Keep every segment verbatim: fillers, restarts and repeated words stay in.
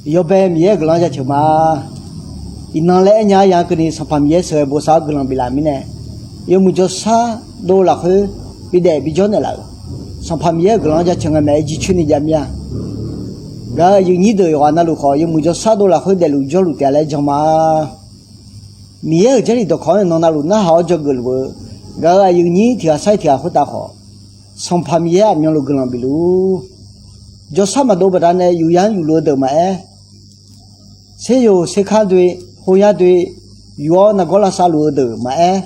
Yawbae Miqyaer-euq guiqlanq jaceuq ma. Iqnan laer aernya-a yaq keuvni Sanqpaq Miqyaer sheuqghae bosav-awr guiqlanq biflaf mirnae, yawmuiq jawrshar dov lafkhoer bidaef bijawr naeqlaf-euq Sanqpaq Miqyaer-euq guiqlanq jaceuq ngae maeq-aer jircoer ni jav mir-a. Gaq-euq aqyuif nyir deuq yawqghaq navluf khawf, yawmuiq jawrshar dov lafkhoer daefluf jawrluf taef-a laer jan ma. Miqyaer-euq Jarlif dawqkawq-anr iqnan navluf narhaq-awr dzawgeuf luf-eu, gaq-euq aqyuif nyir tiq ghaq sar-iq tiq ghaq khoertav khawf, Sanqpaq Miqyaer aqmyanluf guiqlanq bifluf-ur. Jawrshar maqdov baqdanae yufyar-anr yufluf-eu deuq maqaer, seryoq serkar doe, khoyar doe, yuf-awr nargawr lavsav luf-eu deuq maqaer,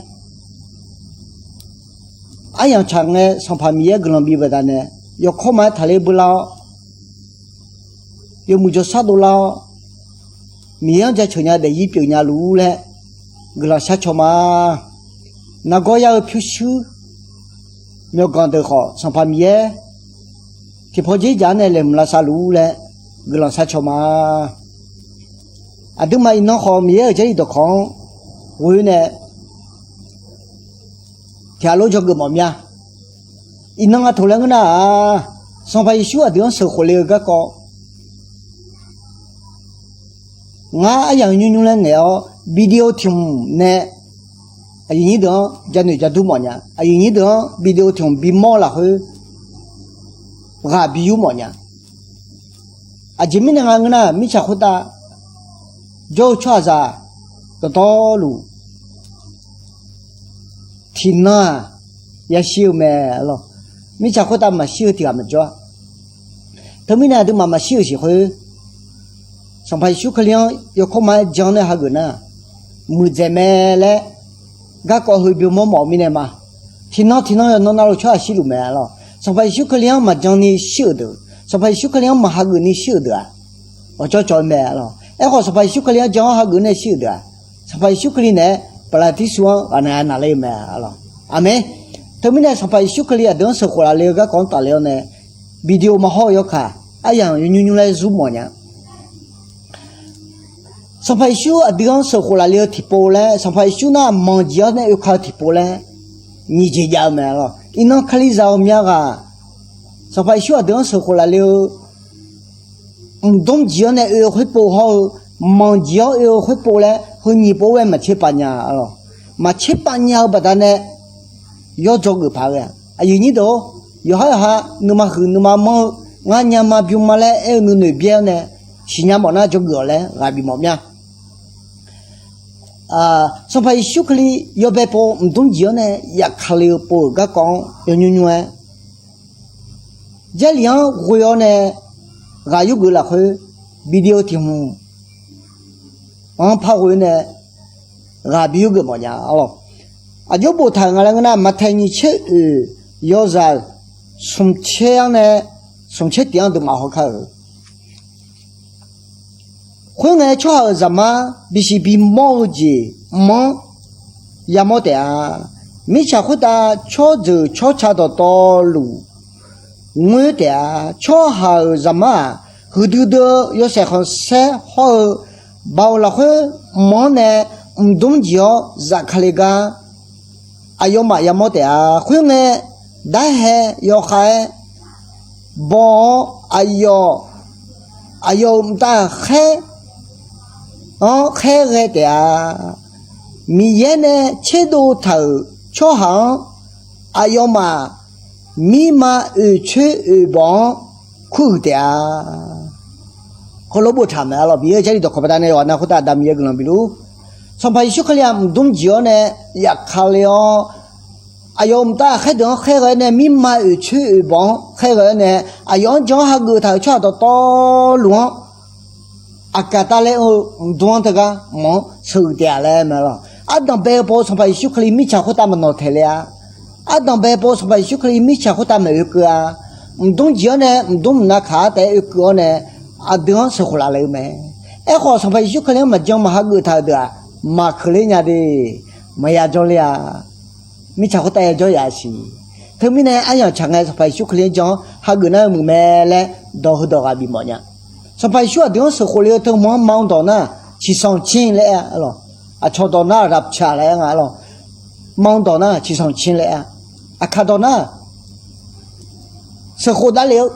aryamq tsaq ngae Sanqpaq Miqyaer guiqlanq bif baqdanae, yawkawr ma-aer taqler beular-awr, yawmuiq jawrshar dovlar-awr, Miqyaer-anr jaceuq nya daefzir pyeufnya luf-ur laer guiqlanq shar caw ma. Nargawr yar-eu pyurshuir myawqganq deuq khawf, Sanqpaq Miqyaer tiqpaw dzer dzaq-anr nae laeqhmq lavsav luf-ur laer guiqlanq shar caw ma. Aqduimaf iqnan khawf Miqyaer-euq Jarlif dawqkawq-anr ghoe nae tiq ghaq lof dzawgeuf mawf mir-a. Iqnan aqtoeq laer ngeur nar-aq, Sanqpaq Yeqsur aqdui-anr sheuqkhof le-eu garkawv ngar aryamq nymr nymr laer ngaeq-awr, video tiq hmq nae aqyuif nyir deuq-anr janoeq jadur mawfnya. Aqyuif nyir deuq-anr video tiq hmq bimawr-eu lafkhoer ghaq biyur mawfnya. Aqjeq mirnae nga ngeur nar, mirtsaq khoertav jawr-eu tsawrhaqzaq dawqtawvluf tiqnan-aq yashir-eu mae lawq. Mirtsaq khoertav maqshir-eu tiq ghaq maqjawr-a. Teumirnae aqduimaf maqshir-euq siq khoer, Sanqpaq Yeqsur Kali-anr yawkawr ma-aer jan nae hageuf nar, muiqdzaeq mae laer garkawv heu bymawr mawf-eu mirnae ma. Tiqnan tiqnan yawqnan navluf tsawrhaq shirluf mae lawq. Sanqpaq Yeqsur Kali-anr maqjan ni shir-euq deuq, Sanqpaq Yeqsur Kali-anr maqhageuf ni shir-euq deuq-aq, ghawqjawr cawv-eu mae lawq. Aerkhawf, Sanqpaq Yeqsur Kali-anr jan-awr hageuf nae shir-euq deuq-aq, Sanqpaq Yeqsur Kali naeq-aer baqlaqtirsur-anr ghaqnaeq naqler-eu mae lawq. Aqmeq. Teumirnae Sanqpaq Yeqsur Kali aqdui-anr sheuqkhof laf le-eu garkawv-anr tafle-awr nae, video maqhaw-eu yawkaq aryamq yawnymr nymr laer zur mawfnya. Sanqpaq Yeqsur aqdui-anr sheuqkhof laf le-eu tiqpov laer, Sanqpaq Yeqsur nar manq jeq-awr nae oeka-eu tiqpov laer nyiq jeq jav-eu mae lawq. Iqnan Kalizaq ghawqmya ghaq Sanqpaq Yeqsur aqdui-anr sheuqkhof laf le-eu mqdmr jeq-awr nae oe-eu khoerpov hawr-eu, manq jeq-awr oe-eu khoerpov laer heu nyiq pov-aer maqtser pav nya-a lawq. Maqtser pav nya-eu baqdanae yawr dzawgeuf paq ghae-a. Aqyuif nyir deuq-or, yawqhar yawqha nuima huiq nuima manr-eu, ngar nya ma bym ma laer aer-eu nuinoeq byaer-awr nae siqnya mawf nar dzawgeuf-awq laer ghaq bif mawf mir-a. Sanqpaq Yeqsur Kali yawbae pov mqdmr jeq-awr nae yafkale-eu pov-euq garkawv-anr yawnymr nymr-aer, Jarlif-anr ghoe-awr nae ghaq yurgeuf lafkhoer, video tiq hmq-anr par ghoe nae ghaq bi yurgeuf mawfnya-a lawq. Aqjox boftaq-euq nga laer ngeur nar, Maqtaeq nyiq tser oeq yawzaq smq tser-anr nae smq tser tiq-anr aqduimaf hawkar-euq. Khoerngae, tsawrhaq-euq Zaqmar bisiq bimawr-eu jeq mq-anr yamawr taef-a. Mirtsaq khoertav tsawrjeuq tsawrca dawqtawvluf ngoer taef-a. Tsawrhaq-euq Zaqmar-aq, huiqdui dui-eu yawshaef khanqsaer hawr-eu baoq lafkhoer mq-anr nae mqdmr jeq-awr zafkale gar aqyawfmaf yamawr taef-a. Khoerngae, darhae yawkhav-aer baw-awr, aqyawf, aqyawf-euq mqtav khaer-anr khaerghae taef-a. Miqyaer nae tserdov taq-euq tsawrhaq-anr aqyawfmaf mirma oeqcoer oeqbawq-anr kuruiq taef-a. Heulof boftaq mae-a lawq. Miqyaer-euq Jarlif dawqkawq baqdanae yawqghaq nav khoertav Aqda Miqyaer guiqlanq bifluf-ur. Sanqpaq Yeqsur Kali-aq mqdmr jeq-awr nae yafkale-awr, aqyawf-euq mqtav aqkhaer deuq-anr khaerghae-awr nae mirma oeqcoer oeqbawq-anr khaerghae-awr nae, aqyawf-anr jan-awr hageuf taq-euq tsawrhaq dawqtawvluf-anr aqkaq tavlaer-eu mqdmr-anr teugar mq-anr sheuqhuiq taef-a laer mae lawq. Ardanq bae-eu pov Sanqpaq Yeqsur Kali mirtsaq khoertav maqnawq taeq le-a. Ardanq bae-eu pov Sanqpaq Yeqsur Kali mirtsaq khoertav maeq oekeuv-a. Mqdmr jeq-awr nae mqdmr mqnav kaq-anr taef-aer oekeuv-awr nae, aqdui-anr sheuqkhof laf le-eu mae. Aerkhawf, Sanqpaq Yeqsur Kali-anr maqjan maqhageuf taq-euq deuq-aq, maqkeuq ler nya de. Maqya jawr ler-a. Mirtsaq khoertav ya jawr ya siq. Teumirnae aryamq tsaq ngae, Sanqpaq Yeqsur Kali-anr jan-awr hageuf nar-eu muiq mae laer dawq heudawq ghaq bif mawfnya. Sanqpaq Yeqsur aqdui-anr sheuqkhof le-eu teu hmq-anr ma dawq nar, ciqsanq cir laer aer-a lawq. Aqcawq dawq nar, rapture laer aer nga lawq. Ma dawq nar, ciqsanq cir laer aer-a. Aqkaq dawq nar, sheuqkhof davle-eu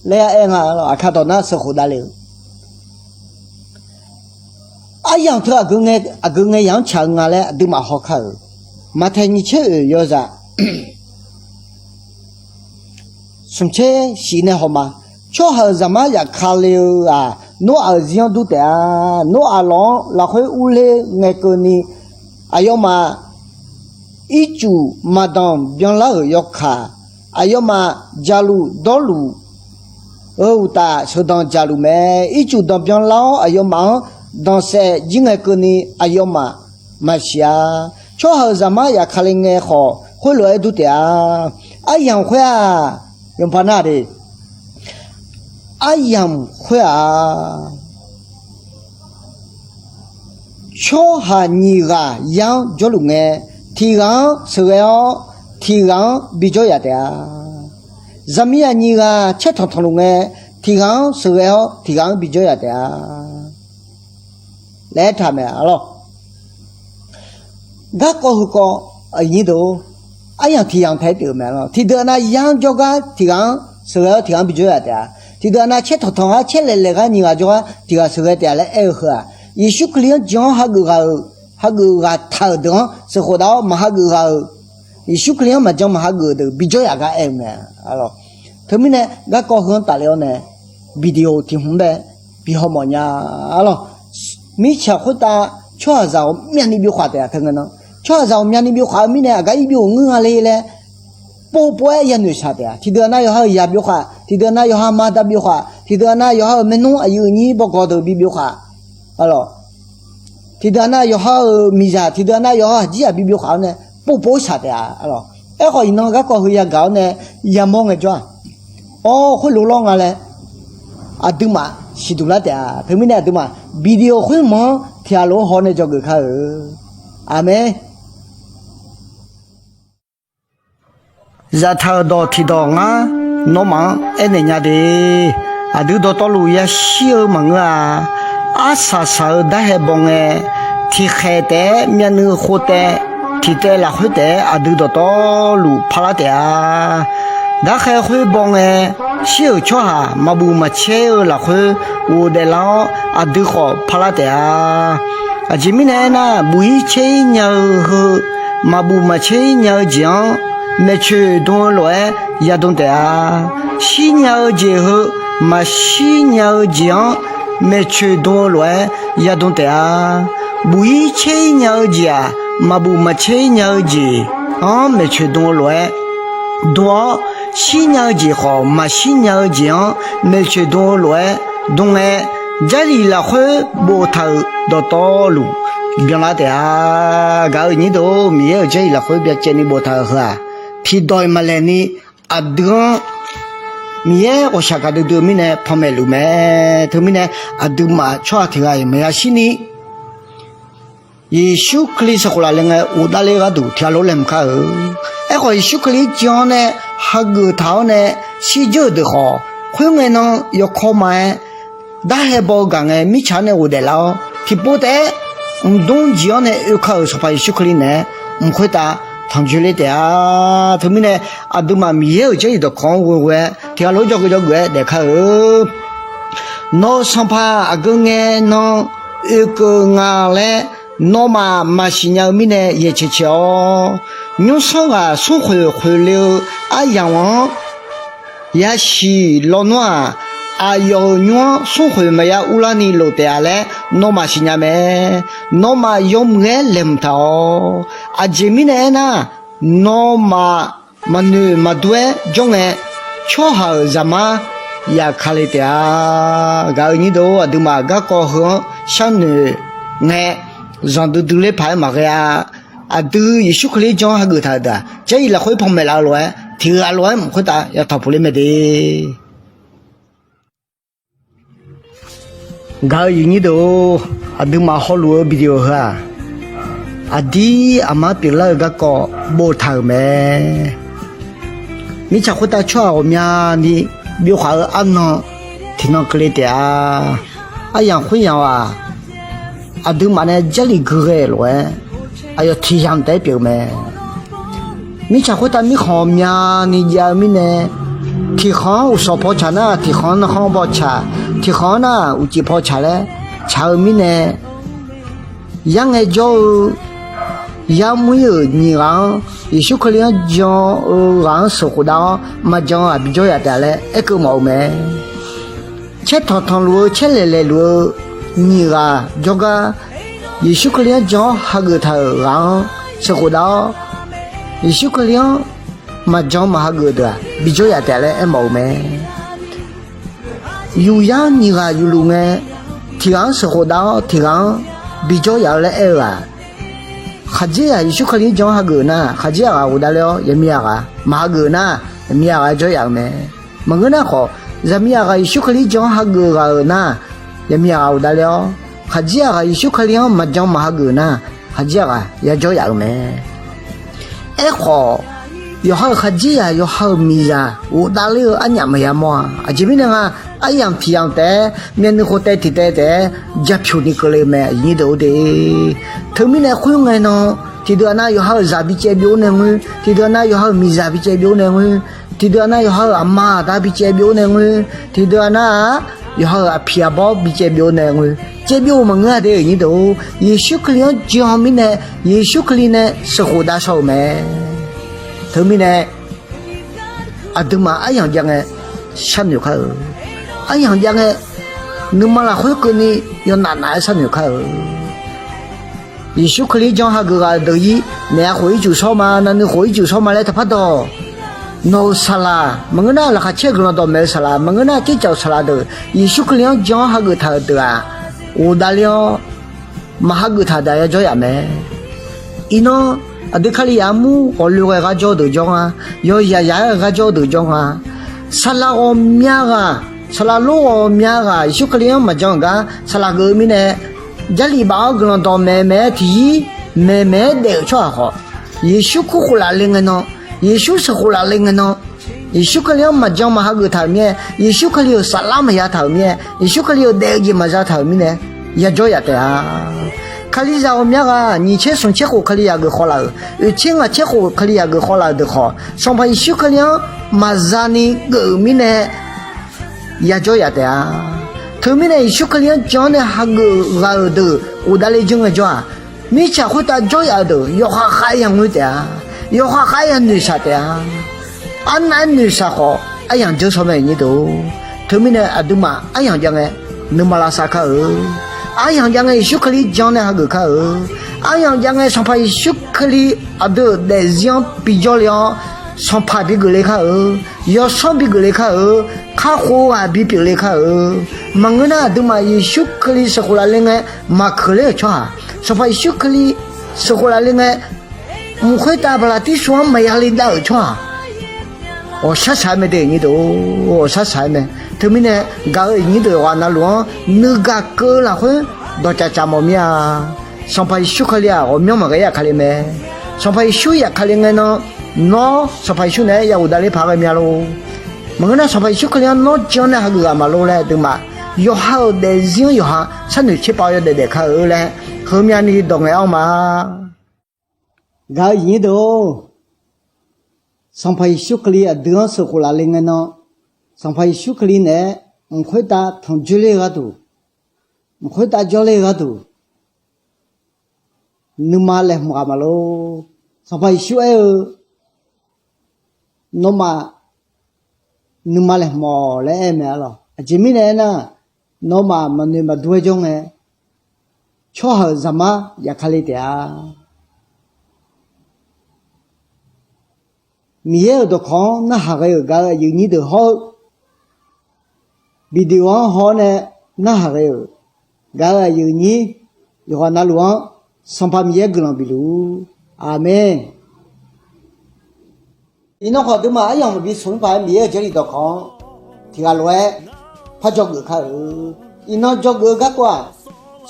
laer aer nga lawq. Aqkaq dawq nar sheuqkhof davle-eu Aryamq teu aqgeu ngae yamq-anr tsaq-eu nga laer aqduimaf haw kar-euq. Maqtaeq nyiq tser oeq yawzaq smq tser shif nae haw ma. Tsawrhaq-euq zaqmar yafkale-eu-aq, Noraq-euq zir-anr dur taef-a. Noraq lawq-anr lafkhoer urler ngae keuvni, aqyawfmaf ircuf maqdanq byanlar-euq yawkaq, aqyawfmaf jaqluf dawrluf-eu uqtaf sheuqdanq jaqluf mae. Ircuf danq byanlar-awr, aqyawfmaf-anr danqsaef jir ngae keuvni, aqyawfmaf maqsiq-a. Tsawrhaq-euq zaqmar yafkale ngae khawf, khoerlof-aer dur taef-a. Aryamq khoer-aq, yawqpaq nar de, aryamq khoer-aq, tsawrhaq nyiq ghaq yar-anr jawrluf ngae, tiq ghaq-anr sheuqghae-awr, tiq ghaq-anr bijawr yaf taef-a. Zaqmiqzaq nyiq ghaq caer tanqtanq luf ngae, tiq ghaq-anr sheuqghae-awr, tiq ghaq-anr bijawr yaf taef-a laer aertaq mae lawq. Garkawv heukawv, aqnyir deuq, aryamq tiq yamq taef-aer pyeuf-eu mae lawq. Tiqdeuq nav yar-anr jawrgar tiq ghaq-anr sheuqghae-awr tiq ghaq-anr bijawr yaf taef-a. Tiqdeuq nav caer tanqtanq-awr caer laeqlaeq gar nyiq ghaq jawrgar tiq ghaq sheuqghae taef-a laer aer-eu heu-aq, Yeqsur Kali-anr jan-awr hageuf ghaq-euq, hageuf ghaq taq-euq deuq-anr sheuqkhof dav-awr maqhageuf ghaq-euq, Yeqsur Kali-anr maqjan maqhageuf deuq bijawr yaf gar aer-eu mae. Teumirnae garkawv heu-anr tafle-awr nae, video tiq hmq bae bi hawmawf nya lawq. Mirtsaq khoertav tsawrhaqzaq ghawqmyani byov khaf taef-a. Teu ngae nan tsawrhaqzaq ghawqmyani byov khaf-eu mirnae aqgar ir byov-euq ngeur nga le laer, pov pov-aer yanoeq shaq taef-a. Tiqdeuq nav yawqha-euq yaq byov khaf, tiqdeuq nav yawqha maqda byov khaf, tiqdeuq nav yawqha-euq maernmr aqyuif aqnyir bawgawq deuq bi byov khaf, tiqdeuq nav yawqha-euq miqzaq, tiqdeuq nav yawqha-euq aqjir aq bi byov khaf-awr nae, pov pov-aer shaq taef-a. Aerkhawf iqnan garkawv heu yagaq-awr nae yamawr ngaejawr-aq, awr khoerlof lawr nga laer aqduimaf siqduq lar taef-a. Teumirnae aqduimaf video khoermawf-anr tiqghaq lof-aer haw nae dzawgeuf kar-eu. Aqmeq. Zaftaq-euq dawq tiqdawq ngar nawmaf-anr aernaeq nya de. Aqdui dawqtawvluf yashir-eu maqngeur-a. Arsaq saq-eu darhae baw ngae, tiqkhaeq taef-aer myavnuiv khov taev, tiq taev lafkhoer taef-aer aqdui dawqtawvluf parlar taef-a. Darkhae khoer baw ngae, shir-euq tsawrhaq maqbuf maqtser-eu lafkhoer ghofdaef lar-awr aqdui khawf parlar taef-a. Aqjeq mirnae aernar, buf-ir tser-ir nya-eu heu maqbuf maqtser-ir nya-eu jeq-anr maeqtsoeq dm-eu lof-aer yadm taef-a. Shir nya-eu jeq heu maqshir nya-eu jeq-anr maeqtsoeq dm-eu lof-aer yadm taef-a. Buf-ir tser-ir nya-eu jeq-aq, maqbuf maqtser-ir nya-eu jeq-anr maeqtsoeq dm-eu lof-aer dm-awr, shir nya-eu jeq khawf maqshir nya-eu jeq-anr maeqtsoeq dm-eu lof-aer dm ngae, Jarlif lafkhoer boftaq-euq dawqtawvluf byanlar taef-a. Gaq-euq nyir deuq-or, Miqyaer-euq Jarlif lafkhoer byacaevni boftaq-euq heu-aq, tiqdawq-iq maqlaeq ni aqdui-anr Miqyaer ghawqshaq gaqdui dui-eu mirnae panmaeq luf mae. Teumirnae aqduimaf tsawrhaq tiq ghaq-iq maqya shirni, Yeqsur Kali sanqkhof lafle ngae ghofdav ler gharduq tiqghaq lof laeqhmq kar-eu. Aerkhawf Yeqsur Kali-anr jan-awr nae hageuf taq-awr nae shirdzeur-euq deuq khawf, khoerngae nan yawkawr ma-aer darhae baw-eu gaq ngae mirtsaq-anr nae ghofdaef lar-awr, tiqpov taef-aer mqdmr jeq-anr nae oekar-euq Sanqpaq Yeqsur Kali naeq-aer mq khoertav tanqjoe ler taef-a. Teumirnae aqduimaf Miqyaer-euq Jarlif dawqkawq-anr ghoeghoe-aer tiqghaq lof-aer dzawgeuf dzawgeuf-aer daefkar-eu. Nawq-euq Sanqpaq aqgeu ngae nan oekeuv nga laer nawmaf maqsiq nya-eu mirnae yaeq caeq caeq-awr, nymrsanr ghaq smrkhoeq khoeq le-eu aryamq-anr yasiq lawnmr-aq, aqyawf-euq nymr-anr smrkhoeq maqya urlarni lof taef-a laer nawmaf siqnya mae. Nawmaf yawmuiq-aer laeqhmq taq-awq. Aqjeq mirnae aernar, nawmaf maqnoeq maqdur-aer jawr ngae, tsawrhaq-euq zaqmar yaf kale taef-a. Gaq-euq nyir deuq-or, aqduimaf garkawv heu-anr sharnoeq ngae, zanqdui dui ler paq-aer maqghae-a. Aqdui Yeqsur Kali-anr jan hageuf taq-euq deuq-aq, Jarlif lafkhoer panmaeq laf-eu lof-aer tiqghaq lof-aer mq khoertav ya tanqpuq ler mae de. Gaq-euq aqyuif nyir deuq-or, aqduimaf hawluf-eu video heu-aq, aqdir aqmar pyeuflar-eu garkawv boftaq-euq mae. Mirtsaq khoertav tsawrhaq ghawqmyani byovkhaq-eu arnan tiqnan keuvle taef-a. Aryamq khoeryamq-aq, aqduimaf nae Jarlif gui ghae lof-aer aqyawf tiqyamq taef-aer pyeuf-eu mae. Mirtsaq khoertav mirkhanq myani jav-eu mirnae, tiqkhanq-anr uqshawq paw tsaq nar, tiqkhanq-anr narkhanr paw tsaq, tiqkhanq-anr nar uqcif paw tsaq laer tsaq-eu mirnae, Yar ngaejawr-eu yarmuir-euq nyiq ghaq-anr, Yeqsur Kali-anr jan-eu ghaq-anr sheuqkhof dav-awr maqjan-eu ghaq bijawr yaf taef-a laer aerkeuv mawf-eu mae. Caer tanqtanq luf-eu caer laeqlaeq luf-eu nyiq ghaq jawrgar, Yeqsur Kali-anr jan-awr hageuf taq-euq ghaq-anr sheuqkhof dav-awr, Yeqsur Kali-anr maqjan maqhageuf deuq-aq bijawr yaf taef laer aermawf-eu mae. Yuqyar nyiq ghaq yufluf ngae, tiq ghaq-anr sheuqkhof dav-awr tiq ghaq-anr bijawr yaf-eu laer aer-eu-aq, khaqdzerzaq Yeqsur Kali-anr jan-awr hageuf nar, khaqdzerzaq ghaq ghofdav ler-awr yaqmiqzaq ghaq maqhageuf nar, yaqmiqzaq ghaq jawr yaf-eu mae. Maqngeur nar khawf, zaqmiqzaq ghaq Yeqsur Kali-anr jan-awr hageuf ghaq-euq nar, yaqmiqzaq ghaq ghofdav ler-awr, khaqdzerzaq ghaq Yeqsur Kali-anr maqjan maqhageuf nar, khaqdzerzaq ghaq yajawr yaf-eu mae. Aerkhawf, yawqha-euq khaqdzerzaq yawqha-euq miqzaq ghofdav ler-eu arnyaf maqya mawr-a. Aqjeq mirnae nga, aryamq tiq yamq taef-aer, myavnuiv khof taev tiq taev taef-aer japyuq ni keuvle mae, aqyuif nyir deuq-or de. Teumirnae khoerngae nan, tiqdeuq-aq nar yawqha-euq zaq bicaev byov-awr nae ngoer, tiqdeuq-aq nar yawqha-euq miqzaq bicaev byov-awr nae ngoer, tiqdeuq-aq nar yawqha-euq aqma aqda bicaev byov-awr nae ngoer, tiqdeuq-aq nar-aq, yawqha-euq aqpiq aqbawr bicaev byov-awr nae ngoer, caev byov-eu maqngeur-a de, aqyuif nyir deuq-or. Yeqsur Kali-anr jan-eu mirnae, Yeqsur Kali nae sheuqkhof dav shaw-euq mae. Teumirnae aqduimaf aryamq jav ngae sharnoeq kar-eu. Aryamq jav ngae nuima lafkhoer keuvni yawnaf naf-aer sharnoeq kar-eu. Yeqsur Kali jan hageuf ghaq-euq deuq-ir, naeq-a khof ircuf shawr ma, navnuiv khof ircuf shawr ma laer taqpar dawq. Nawq-euq saqlaq maqngeur nar, laqkhaq caer-eu guiqlanq dawqmaeq-eu saqlaq maqngeur nar, tsercaf-euq saqlaq deuq Yeqsur Kali-anr jan-awr hageuf taq-euq deuq-aq, ghofdav ler-awr maqhageuf taq deuq-aq yajawr yaf mae. Iqnan aqdui Kalizaq armur ghawqloe ghae gha jawr-eu deuq jawr nga, yawzaq yaq-aer gha jawr-eu deuq jawr nga. Saqlaq ghawqmya ghaq, saqlaq lor ghawqmya ghaq Yeqsur Kali-anr maqjan-euq gar saqlaq geuf-eu mirnae, Jarlif baf-awr guiqlanq dawqmaeq maeq-aer tiqyir maeqmaeq-aer daef-euq tsawrhaq khawf, Yeqsur kurkhof lafle ngae nan, Yeqsur sheuqkhof lafle ngae nan, Yeqsur Kali-anr maqjan maqhageuf taq-euq mirnae, Yeqsur Kali-euq saflar maqya taq-euq mirnae, Yeqsur Kali-euq daef-eu jeq maqza taq-euq mirnae, yajawr yaf taef-a. Kalizaq ghawqmya ghaq nyiq tser smq tser khof Kalizaq geuf khawv laf-euq, oeq tser ngaq tser khof Kalizaq geuf khawv laf-euq deuq khawf, Sanqpaq Yeqsur Kali-anr maqza ni geuf-euq mirnae, yajawr yaf taef-a. Teumirnae Yeqsur Kali-anr jan-awr nae hageuf ghaq-euq deuq ghofdav le janr ngaejawr-aq, mirtsaq khoertav jawr yaf-euq deuq yawqha khav-aer yangoer taef-a. Yawqha khav-aer yanoeqshaq taef-a. Arnav-aer noeqshaq khawf aryamq dzeur shaw mae, aqyuif nyir deuq-or. Teumirnae aqduimaf aryamq jav ngae nuima lavsav kar-eu. Aryamq jav ngae Yeqsur Kali jan nae hageuf kar-eu. Aryamq jav ngae Sanqpaq Yeqsur Kali aqdui-euq daefzir-anr bijawr le-awr, sanqpaq bigeuf le kar-eu. Yawsanr bigeuf le kar-eu. Kakhof-eu ghaq bipyeuf le kar-eu. Maqngeur nar aqduimaf Yeqsur Kali sheuqkhof lafle ngae maqkeuq ler-euq tsawrhaq, Sanqpaq Yeqsur Kali sheuqkhof lafle ngae, mq khoertav baqlaqtirsuv-anr maqya le dav-euq tsawrhaq, ghawqshar shaq-aer mae de, aqyuif nyir deuq-or, ghawqshar shaq-aer mae. Teumirnae gaq-euq aqyuif nyir deuq yawqghaq navluf-anr nuigaq keuv-eu lafkhoer dawqcaf caf mawf mir-a. Sanqpaq Yeqsur Kali-aq ghawqmyanr maqghae yaf Kali mae. Sanqpaq Yeqsur yaf Kali ngae nan, nawr Sanqpaq Yeqsur naeq-aer ya ghofdav ler paq ghae mya lor. Maqngeur nar Sanqpaq Yeqsur Kali-anr nawr jan nae hageuf ghaq maqlor laer aqduimaf yawqha-euq daefzir-anr yawqha sharnoeq tserpav-awr yawdaef daef kar-eu laer heumyani dawq ngaeq-awr ma. Gaq-eu aqyuif nyir deuq-or, Sanqpaq Yeqsur Kali aqdui-anr sheuqkhof lafle ngae nan, Sanqpaq Yeqsur Kali naeq-aer mq khoertav tanqjoer ler-eu gharduq, mq khoertav jawrler-eu gharduq, nuima laeqhmq ghaq maqlor. Sanqpaq Yeqsur aer-eu, nawmaf nuima laeqhmq-awq laer aer-eu mae arlawq. Aqjeq mirnae aernar, nawmaf maqnoeq maqdur-aer jawr ngae, tsawrhaq-euq zaqmar yaf Kali taef-a. Miqyaer-euq dawqkawq-anr narhaq ghae-euq gaq-euq aqyuif nyir deuq hawr-eu, video-anr haw-awr nae narhaq ghae-euq gaq-euq aqyuif nyir yawqghaq navluf-anr Sanqpaq Miqyaer guiqlanq bifluf-ur. Aqmeq. Iqnan khawf aqduimaf aryamq maqbi smq-ir paq-aer Miqyaer-euq Jarlif dawqkawq-anr tiq ghaq lof-aer par dzawgeuf kar-eu. Iqnan dzawgeuf-eu garkawv-aq,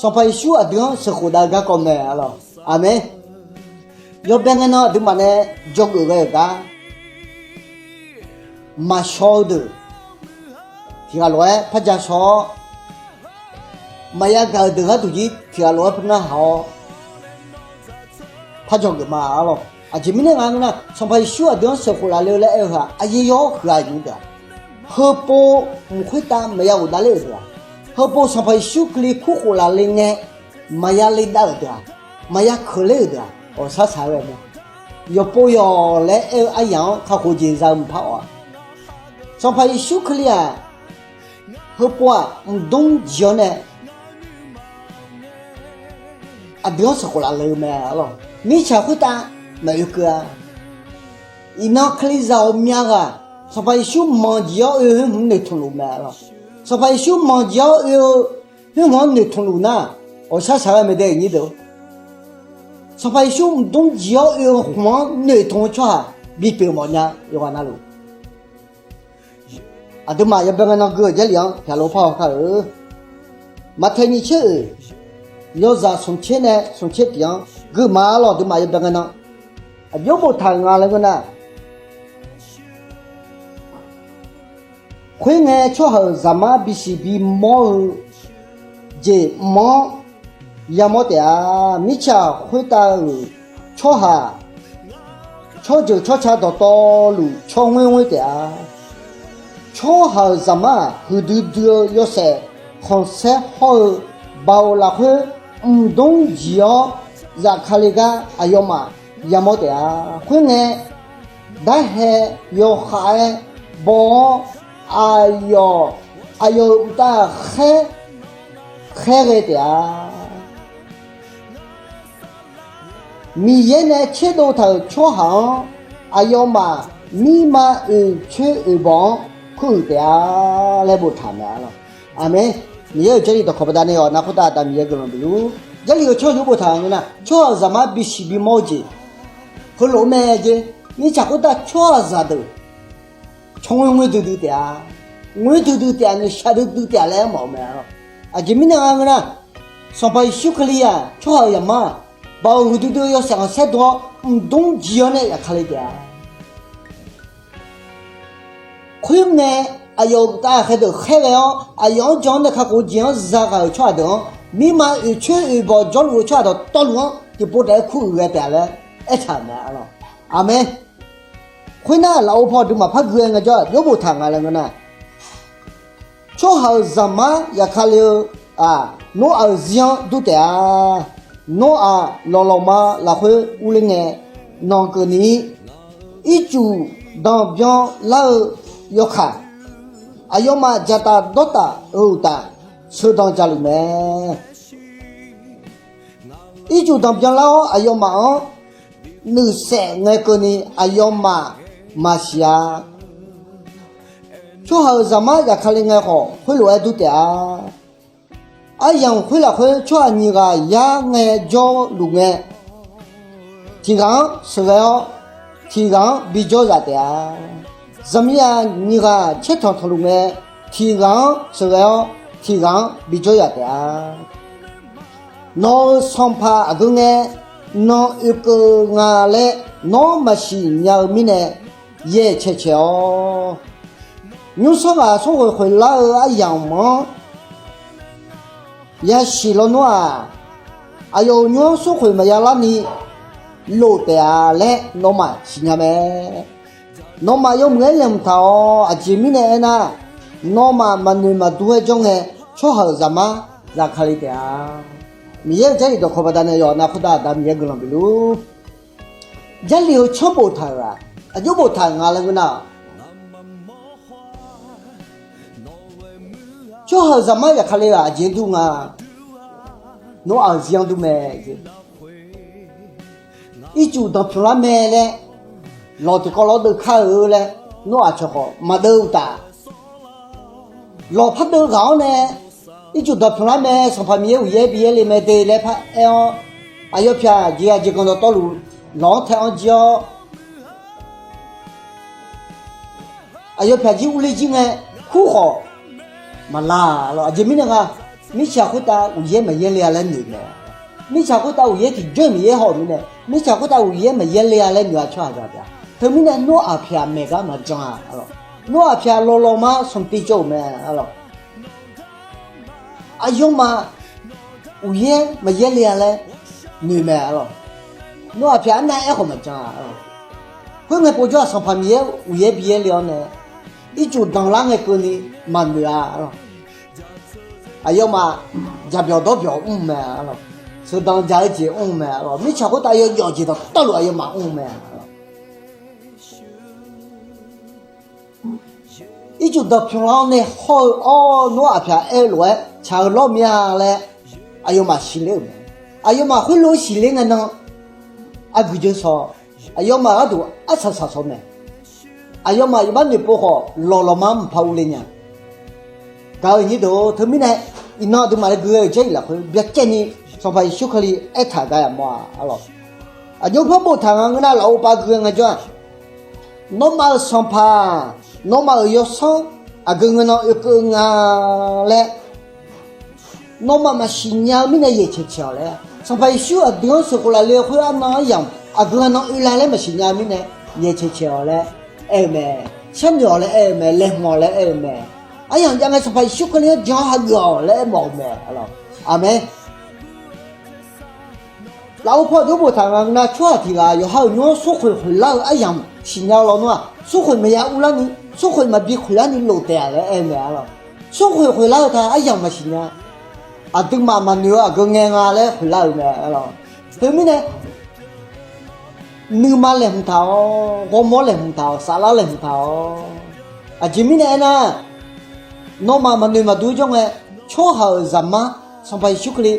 Sanqpaq Yeqsur aqdui-anr sheuqkhof dav-eu garkawv mae arlawq. Aqmeq. Yawbae ngae nan aqduimaf nae dzawgeuf ghae-euq gar maqshaw-eu deuq tiq ghaq lof-aer par ja shaw-awr, maqya gaq-euq deuq gharduq jir tiq ghaq lof-aer par narhaq-awr par dzawgeuf ma arlawq. Aqjeq mirnae nga ngeur nar, Sanqpaq Yeqsur aqdui-anr sheuqkhof lafle-eu laer aer-eu heu-aq, aqyawf yawr huiq-a aqyuif deuq-aq, heupov mq khoertav maqya ghofdav ler-euq deuq-aq, heupov Sanqpaq Yeqsur Kali kurkhof lafle ngae maqya ledav-euq deuq-aq, maqya keuqler-euq deuq-aq, ghawqshaq shaq-aer ghae mae. Yawqpov yawq laer aer-eu aryaq-anr kakhof jeq za-eu mqpar awq-aq, Sanqpaq Yeqsur Kali-aq, heupov-aq mqdmr jiq-awr nae aqdui-anr sanqkhof laf le-eu mae arlawq. Mirtsaq khoertav maqoe keuv-a. Iqnan Kalizaq ghawqmya ghaq Sanqpaq Yeqsur manq jeq-awr oe-eu khoer hmq-anr noeqtmq luf mae arlawq. Sanqpaq Yeqsur manq jeq-awr oe-eu khoer hmq-anr noeqtmq luf nar, ghawqshaq shaq-aer ghae mae dae iqnyir deuq. Sanqpaq Yeqsur mqdmr jeq-awr oe-eu hmq-anr noeqtmq-eu tsawrhaq bipyeuf mawfnya yawqghaq navluf. Aqduimaf yawbae ngae nan gui-euq Jarlif-anr pyaqlov par haw kar-eu. Maqtaeq nyiq tser oeq, yawzaq smq tser nae smq tser tiq-anr gui ma arlawq. Aqduimaf yawbae ngae nan aqjox boftaq-euq nga laer ngeur nar, khoerngae tsawrhaq-euq zaqmar bisiq bimawr-eu jeq mq-anr yamawr taef-a. Mirtsaq khoertav-euq tsawrhaq, tsawrjeuq tsawrca dawqtawvluf tsawrngoer ngoer taef-a. Tsawrhaq-euq zaqmar-aq, huiqdui dui-eu yawshaef khanqsaer hawr-eu baoq lafkhoer mqdmr jiq-awr zafkale gar aqyawfmaf yamawr taef-a. Khoerngae, darhae yawkhav-aer baw-awr, aqyawf, aqyawf-euq uqtaf khaer, khaerghae taef-a. Miqyaer nae tserdov taq-euq tsawrhaq-anr aqyawfmaf mirma oeqcoer oeqbawq-anr kuruiq taef-a laer boftaq mae arlawq. Aqmeq. Miqyaer-euq Jarlif dawqkawq baqdanae-awq, nar khoertav Aqda Miqyaer guiqlanq bifluf. Jarlif-euq tsawrjeuq boftaq-euq ngeur nar, tsawrhaq-euq zaqmar bisiq bimawr-eu jeq heulof-aer mae jeq. Mirtsaq khoertav tsawrhaqzaq deuq tsawrngoer ngoer duidui taef-a. Ngoer duidui taef-a, noeqshaq duidui taef-a laer aermawf-eu mae arlawq. Aqjeq mirnae nga ngeur nar, Sanqpaq Yeqsur Kali-aq, tsawrhaq-euq zaqmar-aq, baoq huiqdui dui-eu yawshaef khanqsaer dov-awr mqdmr jiq-awr nae zafkale taef-a. Khoerngae, aqyawf-euq uqtaf khaerdeuq khaerghae-awr, aqyawf-anr jan-awr nae kakhof-eu jeq-anr zagaq-euq tsawrhaq deuq-anr, mirma oeqcoer oeqbawq jawrluf-eu tsawrhaq dawqtawvluf-anr tiqpov taef-aer kurluf ghae taef-a laer aertaq-euq mae arlawq. Aqmeq. Khoernar, lafov paw aqduimaf par gui-aer ngaejawr-aq, jawr boftaq nga laer ngeur nar, tsawrhaq-euq zaqmar zafkale-eu-aq, Noraq-euq zir-anr dur taef-a. Noraq lawqlawqma lafkhoer urler ngae, nanqkeuvni-ir, ircuf danqbyan lar-eu yawkaq, aqyawfmaf dzaqtaf dawrtaf-euq uqtaf sheuqdanq jaqluf mae. Ircuf danqbyan lar-awr aqyawfmaf-anr nuifsaef ngaekeuvni aqyawfmaf maqsiq-a. Tsawrhaq-euq zaqmar zafkale ngae khawf, khoerlof-aer dur taef-a. Aryamq khoer lafkhoer tsawrhaq nyiq ghaq yar ngae jawrluf ngae, tiq ghaq-anr sheuqghae-awr, tiq ghaq-anr bijawr zaf taef-a. Zaqmiqzaq nyiq ghaq caertanq tanqluf ngae, tiq ghaq-anr sheuqghae-awr, tiq ghaq-anr bijawr zaf taef-a. Nawq-euq sanqpaq aqgeu ngae, nawq oekeuv nga laer nawr maqsiq nya-eu mirnae, yaeq caeq caeq-awr, nymrsanr ghaq smrkhoeq khoeqlar-eu aryamq-anr yasiq lawnmr-aq, aqyawf-euq nymr-anr smrkhoeq maqya larni lof taef-a laer nawmaf siqnya mae. Nawmaf yawmuiq-aer laeqhmq taq-awq. Aqjeq mirnae aernar, nawmaf maqnoeq maqdur-aer jawr ngae, tsawrhaq-euq zaqmar zafkale taef-a. Miqyaer-euq Jarlif dawqkawq baqdanae yawf nar khoertav Aqda Miqyaer guiqlanq bifluf. Jarlif-eu tsanr boftaq-euq-aq, aqjox boftaq-euq nga laer ngeur nar-aq, tsawrhaq-euq zaqmar zafkale-aq aqjeq-anr dur nga. Nawr-aq zir-anr dur mae. Ircuf danqpymq lar mae laer, lawq tiqkawv lawr deuv kar-eu laer, nawr-aq cawq khawf maqdeuv uqtaf, lawq par deuv ghaq-awr nae, ircuf danqpymq lar mae, Sanqpaq Miqyaer uqyaer bi yaerle mae de laer paraer-awr, aqyawf pyaq jeqghaq jeqganq dawqtawvluf lawq-anr tae-anr jir-awr, aqyawf pyaq jir urler jir ngae, kur khawf maqlar lawq. Aqjeq mirnae nga, mirtsaq khoertav uqyaer maqyaer le-a laer noeq mae. Mirtsaq khoertav uqyaer tiqjawr-iq maqyaer haw-euq mirnae, mirtsaq khoertav uqyaer maqyaer le-a laer noeq-a tsawrhaq zaq taef-a. Teumirnae Noraq pyaq maeq gar maqjan-a lawq. Noraq pyaq lawqlawq mar sanqtiv cawv-euq mae lawq. Aqyawfmaf uqyaer maqyaer le-a laer noeq mae lawq. Nawr-aq pyaq arnav aerkhawf maqjan-a lawq. Khoerngae povjawr-aq, Sanqpaq Miqyaer uqyaer bi yaerle-awr nae, ircuf danqlar ngae keuvni maqnoeq-a lawq. Aqyawfmaf jaqbyawq dawrbyawq mr mae-a lawq. sheuqdanq dzaq-eu jeq mr-eu mae. Mirtsaq khoertav yawjawf jeq dawqtawvluf aqyawfmaf mr-eu mae. Ircuf danqpymq lar-awr nae hawr-eu awr, nawr aqpyaq aer-eu lof-aer tsaq-eu lawr mya laer aqyawfmaf siqler-euq mae. Aqyawfmaf khoerlof-aer siqler ngae nan, aqgui jeuq shawq, aqyawfmaf gharduq arsaq saq shawq mae. Aqyawfmaf iqbax noeqpov khawf, lawqlawqma-anr mqpaq urle nya. Gaq-eu nyir deuq-or, teumirnae iqnan aqduimaf laer gui ghae-euq Jarlif lafkhoer byacaevni Sanqpaq Yeqsur Kali aertaq gaq yamawr-a arlawq. Aqjox par boftaq nga ngeur nar, lafov pav gui ghae ngaejawr-aq, nawmaf-euq sanqpaq, nawmaf-euq yawsanr aqgeu ngeunan oekeuv nga laer nawmaf maqsiq nya-eu mirnae yaeq caeq caeq-awq laer, Sanqpaq Yeqsur aqdui-anr sheuqkhof lafle-eu khoer arnan aryamq aqgeu ngeunan oe la laer maqsiq nya-eu mirnae yaeq caeq caeq-awq laer aer-eu mae. Sharnoeq-awq laer aer-eu mae. Laeqhmq-awq laer aer-eu mae. Aryamq jav ngae Sanqpaq Yeqsur Kali-anr jan-awr hageuf-awq laer aermawf-eu mae arlawq. Aqmeq. Lafov paw jawr boftaq nga ngeur nar, tsawrhaq tiq ghaq yawqha-euq nymr-anr smrkhoeq khoeqlar-eu aryamq siqnya-eu lawnmr-aq, smrkhoeq maqya urlarni, smrkhoeq maqbi khoeqlarni lof taef-a laer aer-eu mae arlawq. Smrkhoeq khoeqlar-eu ta aryamq maqsiq nya. Aqduimaf maqnoeq-eu aqgeu ngae nga laer khoeqlar-euq mae arlawq. Teumirnae nuima laeqhmq taq-awr, ghawrmawr laeqhmq taq-awr, saflar laeqhmq taq-awr. Aqjeq mirnae aernar, nawmaf maqnoeq maqdur jawr ngae, tsawrhaq-euq Zaqmar Sanqpaq Yeqsur Kali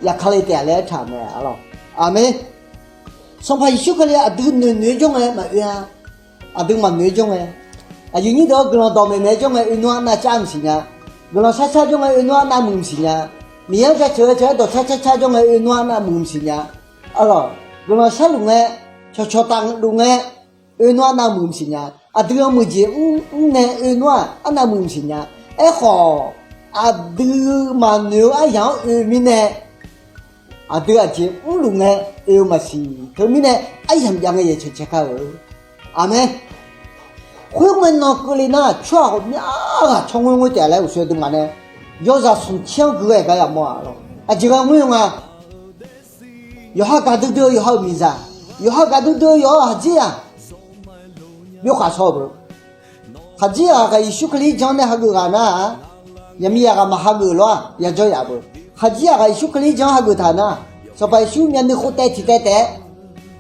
yaqkale taef-a laer aertaq-euq mae arlawq. Aqmeq. Sanqpaq Yeqsur Kali aqdui noeq noeq-aer jawr ngae maqoe-a. Aqdui maqnoeq-aer jawr ngae, aqyuif nyir deuq-awr guiqlanq dawqmaeq maeq-aer jawr ngae oe nar arnav cav mqsiq nya. Guiqlanq shar shar jawr ngae oe nar arnav muiq mqsiq nya. Miqyaer-anr jaceuq-aer ceuq-aer dawqcar car car jawr ngae oe nar arnav muiq mqsiq nya. Arlawq, guiqlanq sharluf ngae, cawqcawq tafluf ngae oe nar arnav muiq mqsiq nya. Aqdui-anr muiqjeq mr nae oe nar-aq arnav muiq mqsiq nya. Aerkhawf, aqdui maqnoeq-eu aryamq-anr oe mirnae aqdui aqjeq mrluf ngae oe-eu maqsiq. Teumirnae aryamq jav ngae yaeq caeq caeq kar-eu. Aqmeq. Khoerngae nan keuvle nar, tsawrhaq ghawqmya ghaq tsawrngoer ngoer taef-a laer uqshoe aqduimaf nae yawzaq smq tser-anr gui ghae gar yamawr-a lawq. Aqjeq ghae ngoer-eu nga. Yawqha gaqdui dui-eu yawqha-euq miqzaq, yawqha gaqdui dui-eu yawqha-euq khaqdzerzaq byov khaq shaw-eu beu. Khaqdzerzaq ghaq Yeqsur Kali-anr jan-awr nae hageuf ghaq nar-aq, yaqmiqzaq ghaq maq hageuf lawr-aq yajawr yaf beu. Khaqdzerzaq ghaq Yeqsur Kali-anr hageuf taq nar, Sanqpaq Yeqsur myavnuiv khof taev tiq taev taef-aer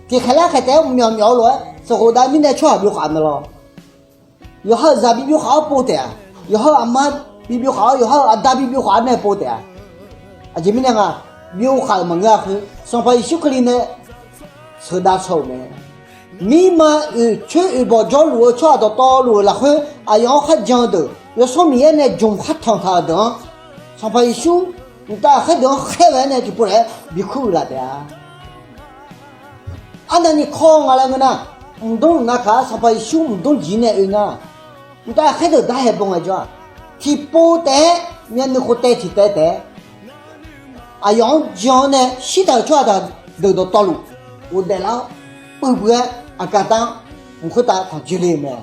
tiqkhaeq lar khaeq taef-aer myawf myawf-eu lof-aer sheuqkhof dav mirnae tsawrhaq byov khaq mae lawr. Yawqha-euq zaqbi byov khaq-awr pov taef-a. Yawqha-euq aqma bi byov khaq-awr, yawqha-euq aqda bi byov khaq-awr nae pov taef-a. Aqjeq mirnae nga, byov khaq-euq maqngeur-a khoer Sanqpaq Yeqsur Kali nae sheuqdav shaw-euq mae. Mirma oeq coer oeq bawq jawrluf-eu tsawrhaq dawqtawvluf-euq lafkhoer aqyawf-anr kharjan-eu deuq, Yawsanr Miqyaer nae jmq khartanq taq-euq deuq-anr, Sanqpaq Yeqsur mqtav ghaqkhaer deuq-anr khaer-eu-aer nae tiqpov taef-aer bikur uiqlaf taef-a. Arnavni kawr nga laer ngeur nar, mqdmr mqnav kaq-a Sanqpaq Yeqsur mqdmr jir nae oe nar, mqtav ghaqkhaer deuq darhae baw ngae jawr-aq, tiqpov taef-aer myavnuiv khof taev tiq taev taef-aer aqyawf-anr jan-awr nae shirtaq-euq tsawrhaq deuq dawqtawvluf ghofdaef lar-awr, puiv puiv-aer aqkar dar-anr mq khoertav tanq joe le-euq mae.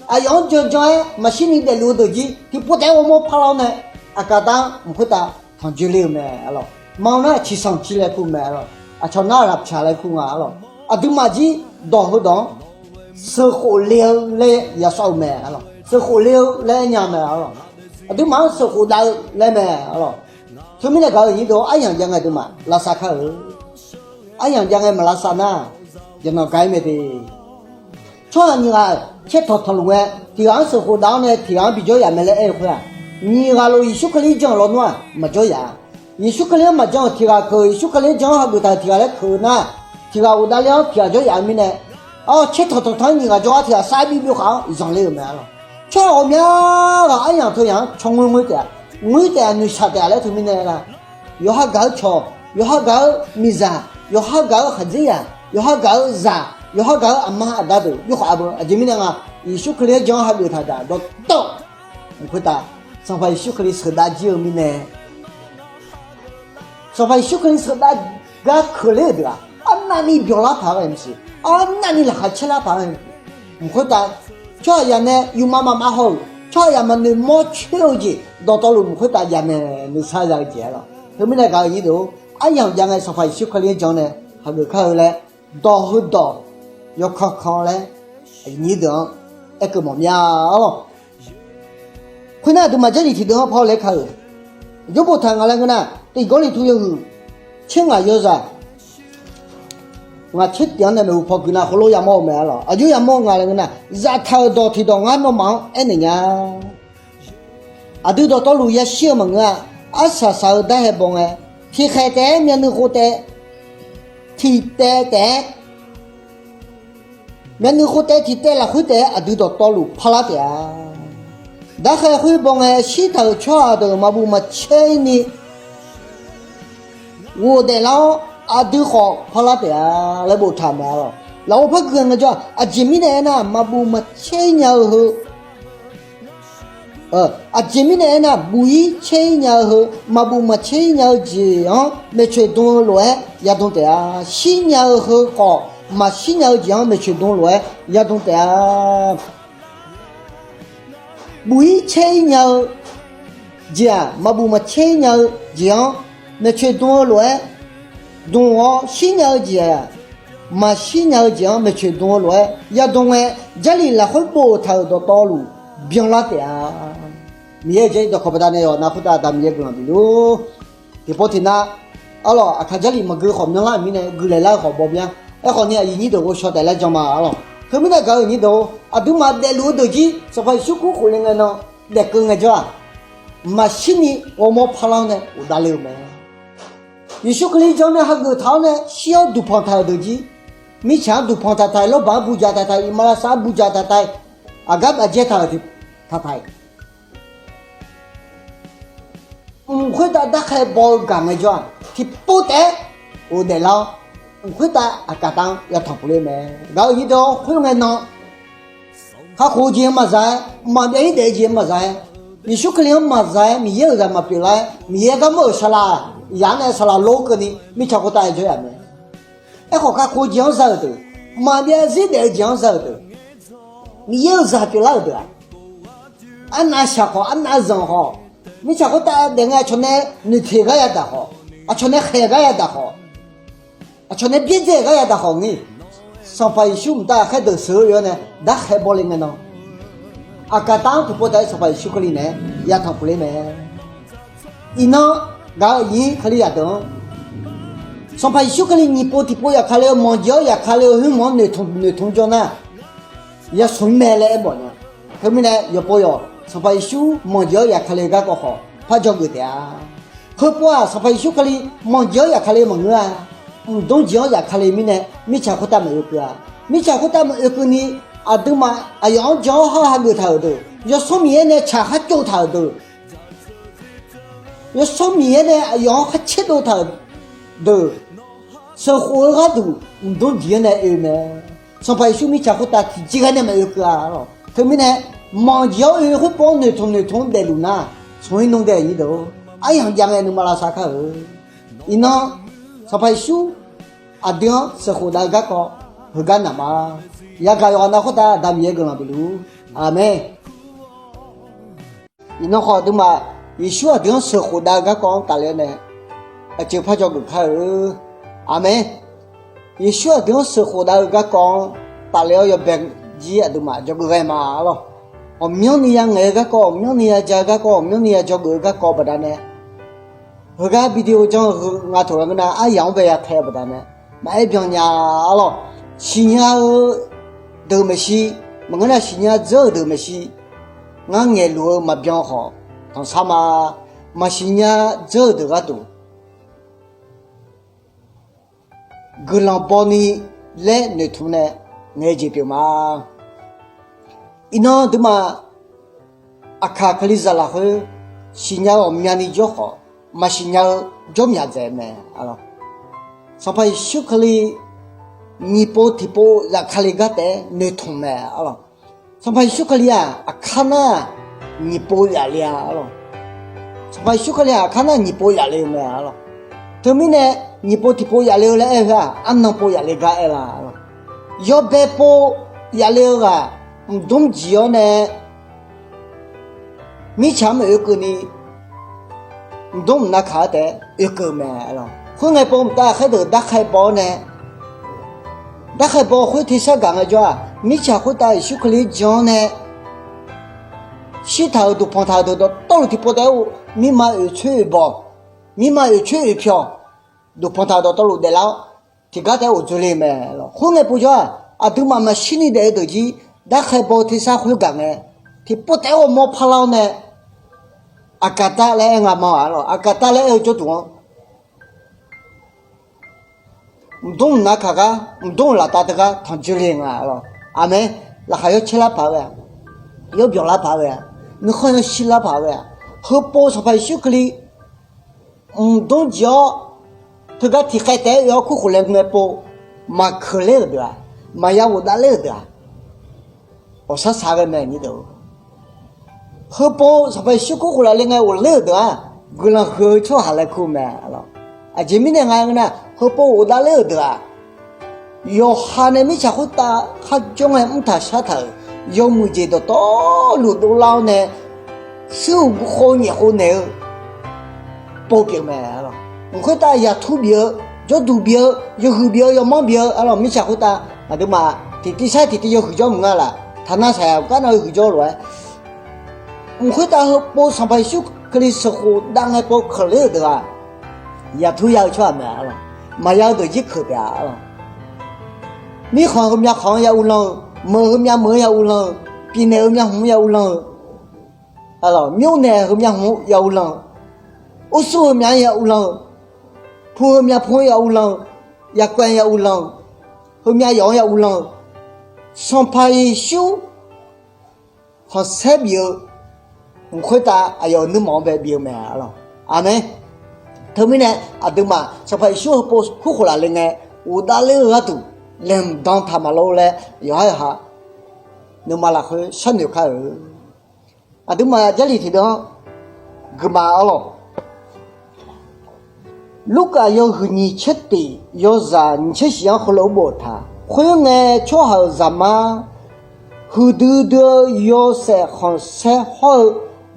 Aqyawf-anr jan jan-aer maqshir ni daefluf-eu deuq jir tiqpov taef-aer ghawrmawr parlar-awr nae, aqkar dar-anr mq khoertav tanq joe le-euq mae. Maqanr nar ciqsanq ci laer kur mae. Aqcawq nar laqpyaq laer kur nga lawq. Aqduimaf jir dawq heudawq-anr sheuqkhof le-eu laer yasawr-eu mae. Sheuqkhof le-eu laer nya mae. Aqduimaf-anr sheuqkhof dav-eu laer mae. Teumirnae gaq-euq nyir deuq-awr, aryamq jav ngae aqduimaf lavsav kar-eu. Aryamq jav ngae maq lavsav nar, yawqnan gaq-ir mae de. Tsawrhaq nyiq ghaq caer tanqtanq luf ngae, tiq ghaq-anr sheuqkhof dav-awr nae tiq ghaq-anr bijawr yaf mae laer aer-eu khoer-aq, nyiq ghaq lof Yeqsur Kali-anr jan-euq lawnmr-aq maqjawr yaf-a. Yeqsur Kali-anr maqjan-euq tiq ghaq keuq, Yeqsur Kali-anr jan-awr hageuf taq-euq tiq ghaq laer keuq-eu nar, tiq ghaq ghofdav ler-awr tiq ghaq jawr yaf-eu mirnae, caer tanqtanq tanq-aer nyiq ghaq jawrgar tiq ghaq sar-aer bi byov khaq-anr zanqler-euq mae lawq. Tsawrhaq ghawqmya ghaq aryamq teu yaq-anr caw ngoer ngoer taef-a, ngoer taef-a noeqshaq taef-a laer teumirnae la. Yawqha gaq-eu cawq, yawqha gaq-eu miqzaq, yawqha gaq-eu khaqdzerzaq, yawqha gaq-eu zaq, yawqha gaq-eu aqma aqda deuq byov khaq-a beu. Aqjeq mirnae nga, Yeqsur Kali-anr jan-awr hageuf taq daq dawqtawv mq khoertav, Sanqpaq Yeqsur Kali sheuqdav jir-eu mirnae, Sanqpaq Yeqsur Kali sheuqdav gar keuqler-euq deuq-aq, arnavni byawqlar paq-aer maqsiq, arnavni laqkhaq caerlar paq-aer mq khoertav, tsawrhaqzaq nae yufmav mafmav haw-euq tsawrhaqzaq maqnoeq mawr coer-eu jeq dawqtawvluf mq khoertav jamaeq nuisar za-eu jeq-a lawq. Teumirnae gaq-euq nyir deuq-or, aryamq jav ngae Sanqpaq Yeqsur Kali-anr jan nae hageuf kar-eu laer dawq heudawq yawkanr kanr laer nyir deuq-anr aerkeuv mawf mya-a lawq. Khoernar, aqduimaf Jarlif tiqdeuv-anr paw laer ka-euq jawrbo taq nga laer ngeur nar, tiq Gawrliqtu yawhuiq Tser ngaq yawzaq, ngaq tser tiq-anr nae maeqhu paw guiqnav heulof yamawr-eu mae arlawq. Aqjox yamawr nga laer ngeur nar, zaftaq-euq dawq tiqdawq ngar nawmaf-anr aernaeq nya. Aqdui dawqtawvluf yashir-eu maqngeur-a. Arsaq saq-eu darhae baw ngae, tiqkhaeq taef-aer myavnuiv khov taef, tiq taev taef-aer myavnuiv khov taef tiq taev lafkhoer taef-aer aqdui dawqtawvluf parlar taef-a. Darkhae khoer baw ngae, shirtaq-euq tsawrhaq deuq maqbuq maqcaer ni ghofdaef lar-awr, aqdui khawf parlar taef-a laer boftaq mae arlawq. Lafov par guiqlanq ngaejawr-aq, aqjeq mirnae aernar, maqbuq maqcaer nya-eu heu Aqjeq mirnae aernar, buq-ir caer-ir nya-eu heu, maqbuq maqcaer-ir nya-eu jeq-anr maeqtsoeq dm-eu lof-aer yadm taef-a. Shir nya-eu heu khawf, maqshir nya-eu jeq-anr maeqtsoeq dm lof-aer yadm taef-a. Buq-ir caer-ir nya-eu jeq-aq, maqbuq maqcaer-ir nya-eu jeq-anr maeqtsoeq dm-eu lof-aer dm-awr, shir nya-eu jeq-aq, maqshir nya-eu jeq-anr maeqtsoeq dm-eu lof-aer yadm ngae, Jarlif lafkhoer boftaq-euq dawqtawvluf byanlar taef-a. Miqyaer-euq Jarlif dawqkawq baqdanae yawqha-anr khoertav Aqda Miqyaer guiqlanq bif luf. Tiqpov tiqnav arlawq, aqkaq Jarlif maqgui khawf myanrlar-euq mirnae guiqlanq lar-eu khawf baw bya. Aerkhawf ni aqyuif nyir deuq ghovshaw taef laer jan ma arlawq. Teumirnae gaq-euq nyir deuq-or, aqduimaf daefluf-eu deuq jir Sanqpaq Yeqsur kur khofle ngae nan daefkeuv ngaejawr-aq, maqshir ni ghawrmawr parlar-awr nae ghofdav le-euq mae. Yeqsur Kali jan nae hageuf taq-awr nae shir-awr duqpanq taq-euq deuq jir, mirtsaq-anr duqpanq taq taq-iq, lawrbaq-anr buqjaq taq taq-iq, iqmalavshav-anr buqjaq taq taq-iq, aqgar bafjaer taq-euq taq taq-iq, mq khoertav darkhae baw-eu gaq ngaejawr-aq, tiqpov taef-aer ghofdaef lar-awr, mq khoertav aqkaqtav-anr yatanq puq ler mae. Gaq-euq nyir deuq-or, khoerngae nan kakhof-eu jeq-anr maqza-aer, maqbyav-ir daef-eu jeq-anr maqza-aer, Yeqsur Kali-anr maqza-aer, Miqyaer-euq zaq maqpyeuf lar-aer, Miqyaer garmawr-euq saqlaq yaq-anr nae saqlaq lor keuvni mirtsaq khoertav-aer jawr yaf mae. Aerkhawf kakhof-eu jeq-anr za-euq deuq, maqbyav zir daef-eu jeq-anr za-euq deuq, Miqyaer-euq zaq pyeuflar-euq deuq-aq, arnav shaq khawf, arnav zanq khawf, mirtsaq khoertav daef ngae aqcawq nae noeqteq gar yadaq khawf, aqcawq nae khaeq gar yadaq khawf, aqcawq nae byaerdzae gar yadaq khawf ni, Sanqpaq Yeqsur mqtav khaerdeuq sheuq-eu oe-awr nae darkhae baw le ngae nan, aqkaqtav-anr tiqpov taef-aer Sanqpaq Yeqsur Kali naeq-aer yatanq puq ler mae. Iqnan gaq-euq nyir Kalizaq deuq-anr, Sanqpaq Yeqsur Kali nyiq pov tiqpov zafkale-eu manqjeq-awr zafkale-eu khoermawf-anr noeqtmq noeqtmq jawr nar, yasmq-ir mae laer aermawf nya. Teumirnae yawqpov yawq Sanqpaq Yeqsur manqjeq-awr zafkale-eu garkawv khawf par dzawgeuf taef-a. Heupov-aq, Sanqpaq Yeqsur Kali manqjeq-awr zafkale maqngeur-a. Mqdmr jeq-anr zafkale mirnae mirtsaq khoertav maqoe keuv-a. Mirtsaq khoertav maqoe keuvni, aqduimaf aqyawf-anr jan-awr khar hageuf taq-euq deuq, Yawsanr Miqyaer nae tsaq khar tsov taq-euq deuq, Yawsanr Miqyaer nae aqyawf-anr khar tserdov taq-euq deuq, sheuqkhof-eu gharduq mqdmr jeq-anr nae oe mae. Sanqpaq Yeqsur mirtsaq khoertav tiqjeq ghae nae maqoe keuv-a lawq. Teumirnae manqjeq-awr oe khoerpov-anr noeqtmq noeqtmq-anr daefluf nar, smq-ir nmr dae nyir deuq-or, aryamq jav ngae nuima lavsav kar-eu. Iqnan Sanqpaq Yeqsur aqdui-anr sheuqkhof dav-eu garkawv heugar naq ma. Yagaq yawqghaq nav khoertav Aqda Miqyaer guiqlanq bif luf-ur. Aqmeq. Iqnan khawf aqduimaf Yeqsur aqdui-anr sheuqkhof dav-eu garkawv-anr tafler-awr nae aqceuq par dzawgeuf kar-eu. Aqmeq. Yeqsur aqdui-anr sheuqkhof dav-eu garkawv-anr tafler-awr yawbae jir aqduimaf dzawgeuf ghae ma lawq. Ghawqmyanrni yangaeq-eu garkawv, ghawqmyanrni yaja-eu garkawv, ghawqmyanrni ya dzawgeuf-eu garkawv baqdanae, heugar video janr-eu heu nga toq-aer ngeur nar, aryaq-anr bae ya tae-eu baqdanae maqaer byan nya-a lawq. Siqnya-eu deuq maeqshi, maqngeur nar siqnya dzeur-euq deuq maeqshi, ngar ngaeqluf-eu maqbyan khawf tanqsar ma. Maqsiqnya dzeur-euq deuq gharduq guiqlanq bawni laer noeqtmq nae ngaeq-eu jeq pyeuf ma. Iqnan aqduimaf aqkaq Kalizaq lafkhoer siqnya-eu ghawqmyani jawr khawf, maqsiqnya-eu jawr myaq dzaeq mae. Sanqpaq Yeqsur Kali nyiq pov tiqpov zafkale gar taef-aer noeqtmq mae. Sanqpaq Yeqsur Kali-aq aqkar nar nyiq pov zafle-a lawq. Sanqpaq Yeqsur Kali-aq aqkar nar nyiq pov zafle-eu mae lawq. Teumirnae nyiq pov tiqpov zafle-eu laer aer-eu-aq, arnan pov zafle gar aer la lawq. Yawbae pov zafle-eu ghaq mqdmr jiq-awr nae mirtsaq-anr maqoe keuvni, mqdmr mqnav kaq-anr taef-aer oekeuv mae. Khoerngae pov mqtav khaerdeuq darkhae baw-awr nae, darkhae baw khoer tersar gaq ngae jawr-aq, mirtsaq khoertav Yeqsur Kali-anr jan-awr nae shirtaq-euq duqpanq taq-euq deuq dawqtawvluf tiqpov taef-aer mirma oeqcoer oeqbawq, mirma oeqcoer oeqpyawq, duqpanq taq dawqtawvluf daeflar-awr, tiqgar taef-aer ghofdzoe le mae lawq. Khoerngae povjawr-aq, aqduimaf maqshirni daef-eu deuq jir, darkhae baw-eu tersar khoergaq ngae, tiqpov taef-aer ghawrmawr parlar-awr nae, Aqkaqtar laer aer nga ma-aq lawq. Aqkaqtar laer aer-eu jawrduq-anr, mqdmr mqnav kaq gar, mqdmr-euq laftav teugar tanqdzoe le nga lawq. Aqmeq. Laqkhaq yawcaer lar paq ghae-aq, yawbyanq lar paq ghae-aq, nuikhanr yawshir lar paq ghae-aq, heupov Sanqpaq Yeqsur Kali mqdmr jeq-awr teugar tiqkhaeq taef-aer oe-awr kurkhof laer ngae pov, maqkeuq ler-euq deuq-aq, maqya ghofdav ler-euq deuq-aq, ghawqshaq shaq ghae mae. Heupov Sanqpaq Yeqsur kurkhof lafle ngae ghofler-euq deuq-aq, guiqlanq huiq-eu tsawrhaq laer kur mae lawq. Aqjeq mirnae nga aer ngeur nar, heupov ghofdav ler-euq deuq-aq, yawqha nae mirtsaq khoertav kharjawr ngae mrtaq shartaq-euq yawmuiq jeq dawqtawvluf dovlar-awr nae, shuiruq khov nyaef khov naeq-eu pov pyeuf mae lawq. Mq khoertav yaqtur bif-eu, jawrduq bif-eu, yawhuiq bif-eu, yawmanr bif-eu, arlawq mirtsaq khoertav aqduimaf tiqtiv sar tiqtiv yawhuiq jawr mq nga laf, taqnav saqyaq gar nav-eu huiq jawr lof-aer, mq khoertav heupov Sanqpaq Yeqsur Kali sheuqkhof dav ngae pov keuqler-euq deuq-aq, yaqtur ya-eu tsawrhaq mae lawq. Maqya-eu deuq jir keuq taef-a lawq. Mirkhanq heumyav khanq-anr ya uvlanr-eu, meuq heumyav meuq-anr ya uvlanr-eu, pifnaeq heumyav hmq-anr ya uvlanr-eu, arlawq myornaeq heumyav hmq-anr ya uvlanr-eu, ursur heumyav-anr ya uvlanr-eu, pu heumyav pu-anr ya uvlanr-eu, yaqkhaeq-anr ya uvlanr-eu, heumyav yawf-anr ya uvlanr-eu, Sanqpaq Yeqsur khanqsaer bif-eu mq khoertav aqyawf-euq nuirmanq-anr bae bif-eu mae lawq. Aqmeq. Teumirnae aqduimaf Sanqpaq Yeqsur heupov kurkhof lafle ngae ghofdav ler-eu gharduq laeqhmq dan taq maqlor laer yawqhar yawqha nuima lafkhoer sharnoeq kar-euq. Aqduimaf Jarlif tiqdeuv-anr guiqma arlawq. Lurkaf yawhuiq nyiq tser tiq yawzaq nyiq tser shif-anr heulof-aer boftaq, khoerngae tsawrhaq-euq Zaqmar huiqdui dui-eu yawshaef khanqsaer hawr-eu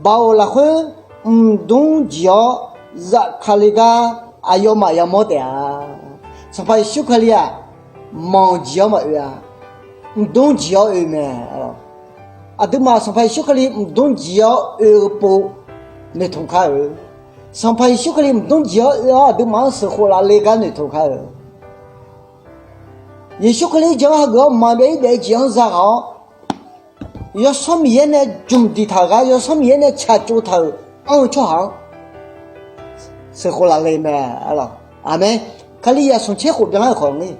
baoq lafkhoer mqdmr jeq-awr zafkale gar aqyawfmaf yamawr taef-a. Sanqpaq Yeqsur Kali-aq, manq jeq-awr maqoe-a. Mqdmr jeq-awr oe mae. Aqduimaf Sanqpaq Yeqsur Kali mqdmr jeq-awr oe-eu pov noeqtmq kar-euq. Sanqpaq Yeqsur Kali mqdmr jeq-awr oe-awr aqduimaf-anr sheuqkhof lafle gar noeqtmq kar-euq. Yeqsur Kali-anr jan-anr hageuf-awr mqmaq byav-ir daef-eu jeq-anr zaghaq-awr, Yawsanr Miqyaer nae jmq diqtaq-euq gar, Yawsanr Miqyaer nae tsaqtsov taq-euq anr-eu tsawrhaq-anr sheuqkhof lafle mae. Aqmeq. Kalizaq smq tser khof byanlar-euq khawf ngeur,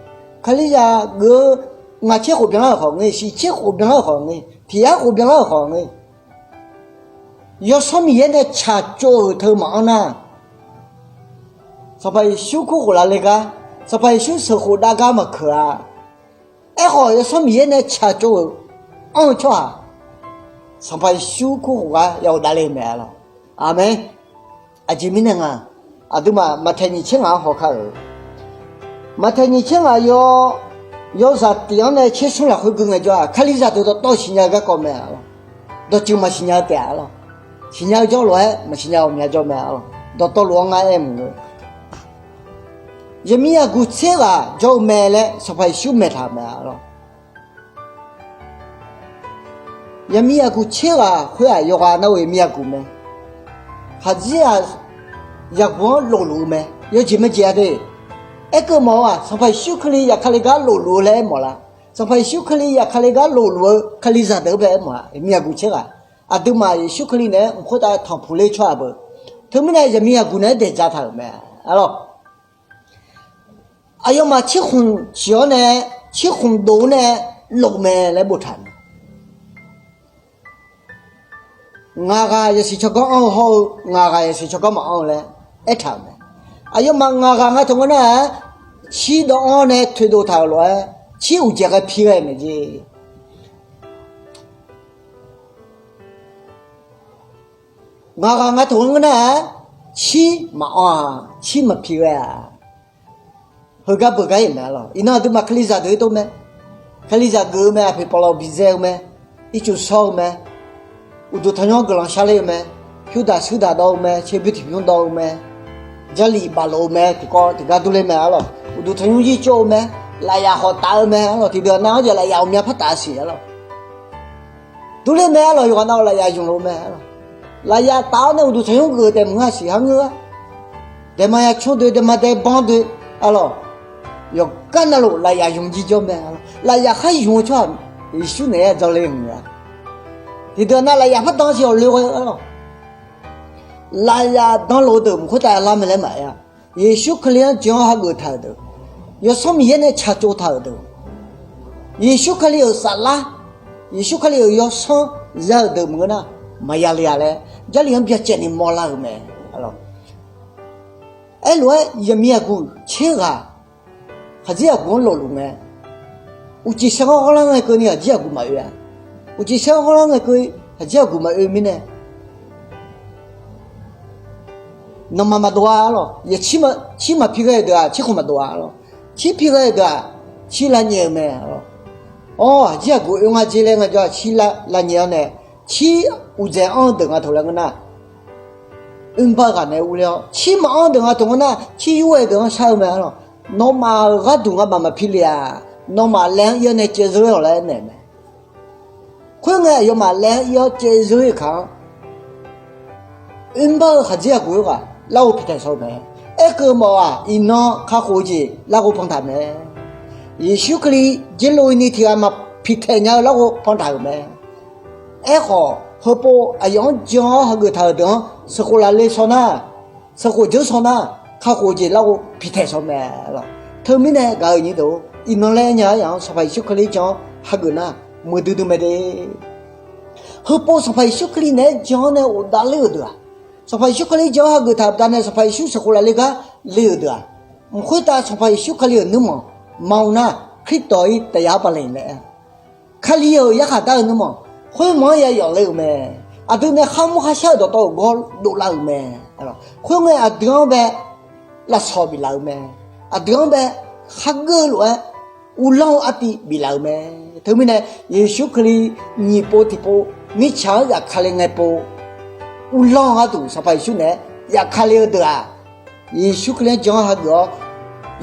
Kalizaq geuf-eu ngaq tser khof byanlar-euq khawf ngeur, shiq tser khof byanlar-euq khawf ngeur, tiq yar khof byanlar-euq khawf ngeur, Yawsanr Miqyaer nae tsaqtsov-euq teu maqanr nar, Sanqpaq Yeqsur kurkhof lafle gar, Sanqpaq Yeqsur sheuqkhof dav gar maqkeuq-a. Aerkhawf Yawsanr Miqyaer nae tsaqtsov-euq anr-eu tsawrhaq, Sanqpaq Yeqsur kurkhof gar ya ghofdav le mae lawq. Aqmeq. Aqjeq mirnae nga, aqduimaf Maqtaeq nyiq tser ngaq-anr haw kar-euq. Maqtaeq nyiq tser ngaq yaw, yawzaq tiq-anr nae tser smr lafkhoer gui ngaejawr-aq, Kalizaq deuq dawqtawv siqnya-eu garkawv mae lawq. Dawqtsuif maqsiqnya-eu taef-a lawq. Siqnya-eu jawr lof-aer maqsiqnya-eu ghawqmya jawr mae lawq. Dawqtawvluf-anr ngar aer mq-eu, yaqmiq yaqguq tser ghaq jawr-eu mae laer Sanqpaq Yeqsur maeqtaq-euq mae lawq. Yaqmiq yaqguq tser ghaq khoer-aq yawqghaq navluf yaqmiq yaqguq mae. Khaqdzerzaq yaqguq-anr lofluf-eu mae. Yawjeq majeq-a de. Aerkeuv mawf-eu-aq, Sanqpaq Yeqsur Kali zafkale gar lofluf-eu laer aermawf lar. Sanqpaq Yeqsur Kali zafkale gar lofluf-eu Kalizaq deuq-anr bae aermawf-a, yaqmiq yaqguq tser ghaq. Aqduimaf Yeqsur Kali naeq-aer mq khoertav tanqpuq ler tsawrhaq beu. Teumirnae yaqmiq yaqguq naeq-aer daeq dzaq taq-euq mae. Arlawq. Aqyawfmaf tserkhmq ciq-awr nae, tserkhmq dov-awr nae lofmae laer boftaq-euq mae. Ngaq ghaq yasiq tsawrganr anr-eu hawr-eu, ngaq ghaq yasiq tsawrganr maqanr-eu laer aertaq-euq mae. Aqyawfmaf ngaq ghaq nga taq ngeur nar-aq, tsir dawv-anr nae toeqdov taq-euq lof-aer, tsir uqdzaeq ghae pi ghae maeqjeq. Ngaq ghaq nga taq ngeur nar-aq, tsir maqanr-aq, tsir maqpi ghae-a. Heugar beugar-iq mae lawq. Iqnan aqduimaf Kalizaq deuq-ir dov mae. Kalizaq geuf-eu mae, aqpoeq pawqlawq biqdzae-eu mae, ircuf shawr-eu mae, uqduq tanqnymr guiqlanq sharler-eu mae, pyurdaq shuirdaq dawv-eu mae, tserbymr tiqbymr dawv-eu mae, jarlif baflof-eu mae, tiqkawv tiqgar durler mae arlawq. Uqduq tanqnymr yir cawv-eu mae, lafyaf khawf taf-eu mae arlawq. Tiqdeuq nav-anr jeq lafyaf ghawqmya partaf siq arlawq. Durler mae arlawq. Yawqghaq nav-euq lafyaf ymq lof mae arlawq. Lafyaf taf-awr nae uqduq tanqnymr geuf-eu taef maqngeur-a siq, har ngeur-a. Daema ya cmr doe, daema dae banr doe, Arlawq, yawqgar navluf lafyaf yamq jir jawr mae. Lafyaf khar yamq-eu tsawrhaq Yeqsur naeq-aer jawrle mq-a. Tiqdeuq nav lafyaf par dan siq-awq loe ghae arlawq. Lafyaf danlof-eu deuq mq khoertav lar mae laer maqaer-a. Yeqsur Kali-anr jan-awr hageuf taq-euq deuq, Yawsanr Miqyaer nae tsaqtsov taq-euq deuq, Yeqsur Kali-euq saflar, Yeqsur Kali-euq yawsanr za-euq deuq maqngeur nar, maqya le-a laer Jarlif-anr byacaevni mawrlar-euq mae. Aerlof-aer yaqmiq aqguq tser ghaq khaqdzerzaq guq-anr lofluf ngae, uqcif saer-anr ghanrlar ngae keuvni khaqdzerzaq guq maqoe-a. Uqcif saer-anr ghanrlar ngae keuv khaqdzerzaq guq maqoe mirnae, nawmaf maqdov-a arlawq. Yaqcir, cir maqpi ghae-euq deuq-aq cirkhanq maqdov-a arlawq. Cir pi ghae-euq deuq-aq cir lavnyaef-eu mae arlawq. Awr, khaqdzerzaq guq oe nga jeq laer ngaejawr-aq cir lavnyaef-awr nae, cir uqdzaeq anr-eu deuq nga taq laer ngeur nar, oerbar ghaq naeq-aer urler-awr, cir maqanr-eu deuq nga taq ngeur nar, cir yur ghae-eu deuq-anr shar-eu mae arlawq. Nawmaf-euq gharduq ngamaf maqpi le-aq, nawmaf laer-anr ir-awr nae caevzeur-awq laer aernaeq-eu mae. Khoerngae aqyawfmaf laer-anr ir-awr caevzeur-eu kaq-anr, oerbar-eu khaqdzerzaq guq-eu ghaq larghov piqtaeq shaw-eu mae. Aerkeuv mawf-aq, iqnan kakhof-eu jeq larghov pantaq mae. Yeqsur Kali jerlov-i ni tiqghaq maqpiqtaeq nya-eu larghov pantaq-euq mae. Aerkhawf, heupov aqyawf-anr jan-awr hageuf taq-euq deuq-anr sheuqkhof lafle shaw nar, sheuqkhof dzeur shaw nar, kakhof-eu jeq larghov piqtaeq shaw mae. Teumirnae gaq-euq nyir deuq-or, iqnan laer nya-ar yaq-anr Sanqpaq Yeqsur Kali jan-awr hageuf nar, muiqdui dui mae de. Heupov Sanqpaq Yeqsur Kali naeq-aer jan-awr nae ghofdav ler-euq deuq-aq, Sanqpaq Yeqsur Kali jan-awr hageuf taq baqdanae Sanqpaq Yeqsur sheuqkhof lafle gar le-euq deuq-aq, mq khoertav Sanqpaq Yeqsur Kali-euq nuirmanq maqanr nar, Khartof-ir taef yaf-awr bale laer-a. Kali-euq yarkhaq dar-eu nuirmanq khoermanq-anr ya yawf ler-euq mae. Aqdui nae kharmr kharshar-euq dawqtawvluf gawr dovlar-euq mae. Khoerngae aqdui-anr bae lafsawq biflaf-euq mae. Aqdui-anr bae khargeur lof-aer uvlanr-eu artiv biflaf-euq mae. Teumirnae Yeqsur Kali nyiq pov tiqpov mirtsaq-anr zafkale ngae pov uvlanr-eu gharduq Sanqpaq Yeqsur naeq-aer zafkale-eu deuq-aq, Yeqsur Kali-anr jan-awr hageuf-awr,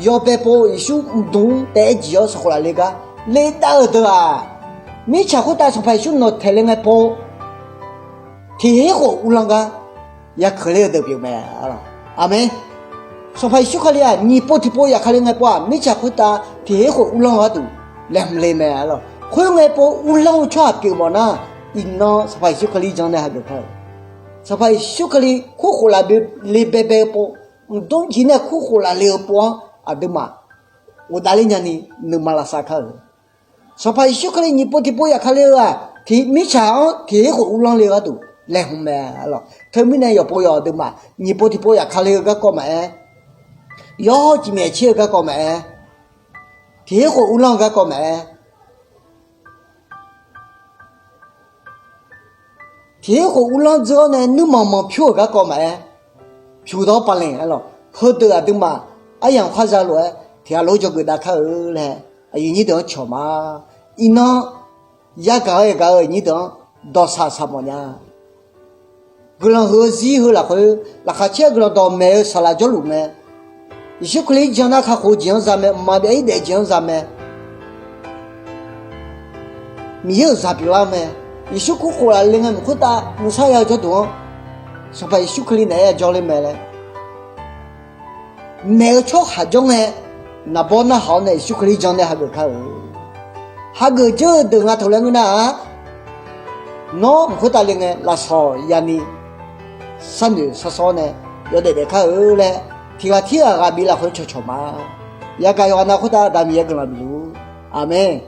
yawbae pov Yeqsur mqdmq-anr taef-aer jiq-awr sheuqkhof lafle gar ledav-euq deuq-aq, mirtsaq khoertav Sanqpaq Yeqsur nawq taeq le ngae pov tiq her khof uvlanr gar ya keuq ler-eu deuq pyeuf mae. Aqmeq. Sanqpaq Yeqsur Kali-aq nyiq pov tiqpov zafkale ngae pov-aq, mirtsaq khoertav tiq her khof uvlanr-eu gharduq laeqhmq le mae. Khoerngae pov uvlanr-eu tsawrhaq pyeuf mawf nar, iqnan Sanqpaq Yeqsur Kali jan nae hageuf kar-eu. Sanqpaq Yeqsur Kali kurkhof lafle baebae-eu pov, mqdmr jeq nae kurkhof lafle-eu pov-anr aqduimaf ghofdav ler nyani nuima lavsav kar-euq. Sanqpaq Yeqsur Kali nyiq pov tiqpov zafkale-eu-aq, mirtsaq-anr tiq her khof uvlanr le-eu gharduq laeqhmq mae. Teumirnae yawqpov yawq aqduimaf nyiq pov tiqpov zafkale-eu garkawv maqaer, yawr cifmyaef caer-eu garkawv maqaer, tiq her khof uvlanr-eu garkawv maqaer, tiq her khof uvlanr dzeur-awr nae nuirmanq manq pyur-euq garkawv maqaer, pyurdawr pavlenq aerlawq. Heudeuq aqduimaf aryamq khar za lof-aer tiq ghaq lof-aer dzawgeuf dav kar-eu laer aqyuif nyir deuq-anr cawq ma. Iqnan yagaq-eu yagaq-eu nyir deuq-anr dawqshaq shaqmawf nya. Guiqlanq huiq-eu zir heu lafkhoer laqkhaq caer-eu guiqlanq dawqmaeq-eu saqlaq jawrluf mae. Yeqsur Kali-anr jan nar kakhof-eu jeq-anr za mae, mqmaq byav-ir daef jeq-anr za mae. Miqyaer-euq zaq pyeuflar mae. Yeqsur kurkhof lafle ngae mq khoertav nuisar ya-eu jawrduq-anr Sanqpaq Yeqsur Kali naeq-aer jawrler mae laer maeq-eu tsawrhaq jawr ngae, naqbawr narhaq-awr nae Yeqsur Kali jan nae hageuf kar-eu. Hageuf dzeur-eu deuq nga taq laer ngeur nar-aq, nawr mq khoertav le ngae lafsawq yani sharnoeq sharsawr nae yawdaef daef kar-eu laer tiq ghaq tirghaq ghaq bif lafkhoer cawqcawq ma. Yagaq yawqghaq nav khoertav Aqda Miqyaer guiqlanq bifluf-ur. Aqmeq.